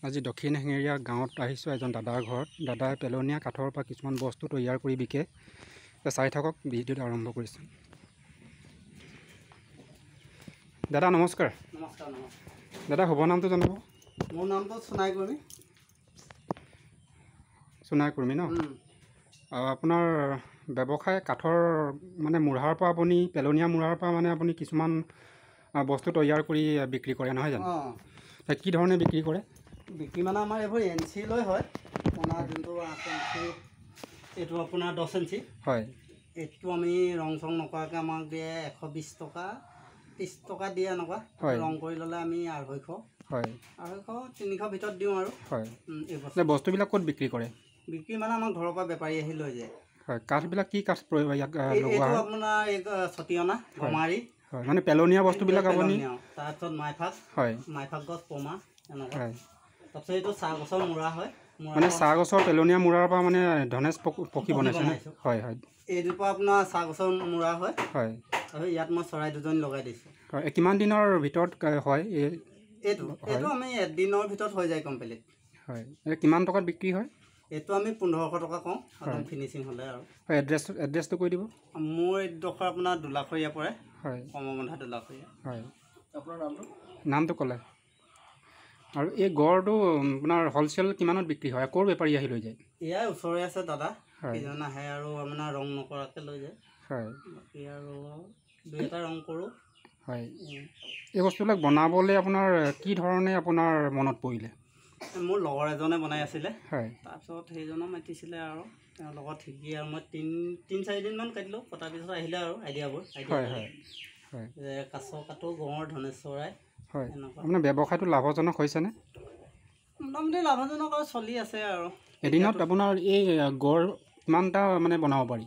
আজি দক্ষিণ হেঙেৰীয়া গাঁৱত আহিছোঁ এজন দাদাৰ ঘৰত। দাদাই পেলনীয়া কাঠৰ পৰা কিছুমান বস্তু তৈয়াৰ কৰি বিকে। চাই থাকক, ভিডিঅ'টো আৰম্ভ কৰিছোঁ। দাদা নমস্কাৰ। নমস্কাৰ নমস্কাৰ। দাদা, শুভ নামটো জনাব? মোৰ নামটো সোণাই কুৰ্মী। সোণাই কুৰ্মী ন? আপোনাৰ ব্যৱসায় কাঠৰ মানে মূঢ়াৰ পৰা আপুনি পেলনীয়া মূঢ়াৰ পৰা মানে আপুনি কিছুমান বস্তু তৈয়াৰ কৰি বিক্ৰী কৰে নহয় জানো? কি ধৰণে বিক্ৰী কৰে? বিক্ৰী মানে আমাৰ এইবোৰ এঞ্চি লৈ হয়। আপোনাৰ যোনটো 8 ইঞ্চি, এইটো আপোনাৰ 10 ইঞ্চি হয়। এইটো আমি ৰং চং নকৰাকৈ আমাক দিয়ে 120 টকা, 30 টকা দিয়ে এনেকুৱা। ৰং কৰি ল'লে আমি 250 হয়, 250 300 ভিতৰত দিওঁ আৰু। হয়, এই বস্তুবিলাক ক'ত বিক্ৰী কৰে? বিক্ৰী মানে আমাৰ ঘৰৰ পৰা বেপাৰী আহি লৈ যায়। হয়, কাঠবিলাক কি কাঠ ইয়াত লগোৱা হয়? আপোনাৰ এই ছটিয়না, গমাৰি হয়, মানে পেলনীয়া বস্তুবিলাক আপুনি। তাৰপিছত মাইফাক হয়, মাইফাক গছ, পমা এনেকুৱা। তাৰপিছত এইটো চাহ গছৰ মূৰা হয়, মানে চাহ গছৰ পেলনীয়া মূৰাৰ পৰা মানে ধনেশ পক্ষী বনাইছে? হয় হয়, এইটোৰ পৰা আপোনাৰ চাহ গছৰ মূৰা হয়। হয়, আৰু ইয়াত মই চৰাই দুজনী লগাই দিছোঁ। হয়, কিমান দিনৰ ভিতৰত হয় এইটো? এইটো আমি এদিনৰ ভিতৰত হৈ যায় কমপ্লিট। হয়, কিমান টকাত বিক্ৰী হয়? এইটো আমি 1500 টকা কওঁ, একদম ফিনিচিং হ'লে আৰু। হয়, এড্ৰেছটো কৈ দিব। মোৰ এইডোখৰ আপোনাৰ দোলাখৰীয়া পৰে। হয়, কমবন্ধা দোলাখৰীয়া। হয়, আপোনাৰ নামটো? নামটো ক'লে। আৰু এই গড়টো আপোনাৰ হ'লচেল কিমানত বিক্ৰী হয়? ক'ৰ বেপাৰী আহি লৈ যায়? ইয়াৰ ওচৰৰে আছে দাদা কেইজন আহে আৰু আপোনাৰ ৰং নকৰাকৈ লৈ যায়। হয়, বাকী আৰু দুই এটা ৰং কৰোঁ। হয়, এই বস্তুবিলাক বনাবলৈ আপোনাৰ কি ধৰণে আপোনাৰ মনত পৰিলে? মোৰ লগৰ এজনে বনাই আছিলে। হয়, তাৰপিছত সেইজনক মাতিছিলে আৰু তেওঁৰ লগত শিকি আৰু মই তিনি চাৰিদিনমান কাটিলোঁ। কটাৰ পিছত আহিলে আৰু আইডিয়াবোৰ। হয় হয় হয়, যে কাছ কাটো, গঁড়, ধনেশ চৰাই। হয়, আপোনাৰ ব্যৱসায়টো লাভজনক হৈছেনে? মোটামুটি লাভজনক আৰু চলি আছে আৰু। এদিনত আপোনাৰ এই গড় কিমানটা মানে বনাব পাৰি?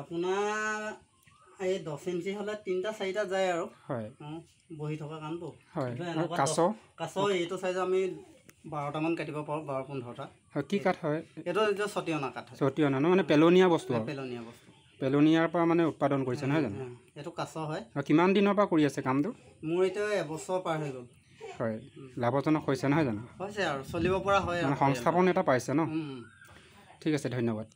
আপোনাৰ এই 10 ইঞ্চি হ'লে 3টা 4টা যায় আৰু। হয়, বহি থকা কামটো। হয়, কাছ? কাছ এইটো চাইজৰ আমি 12টামান কাটিব পাৰোঁ, 12 15টা। হয়, কি কাঠ হয় এইটো? এইটো ছটিয়না কাঠ। ছটিয়না ন, মানে পেলনীয়া বস্তু? পেলনীয়া বস্তু, পেলনীয়াৰ পৰা মানে উৎপাদন কৰিছে নহয় জানো? এইটো কাছ হয়। কিমান দিনৰ পৰা কৰি আছে কামটো? মোৰ এতিয়া এবছৰ পাৰ হৈ গ'ল। হয়, লাভজনক হৈছে নহয় জানো? হৈছে আৰু, চলিব পৰা হয় আৰু, সংস্থাপন এটা পাইছে ন? ঠিক আছে, ধন্যবাদ।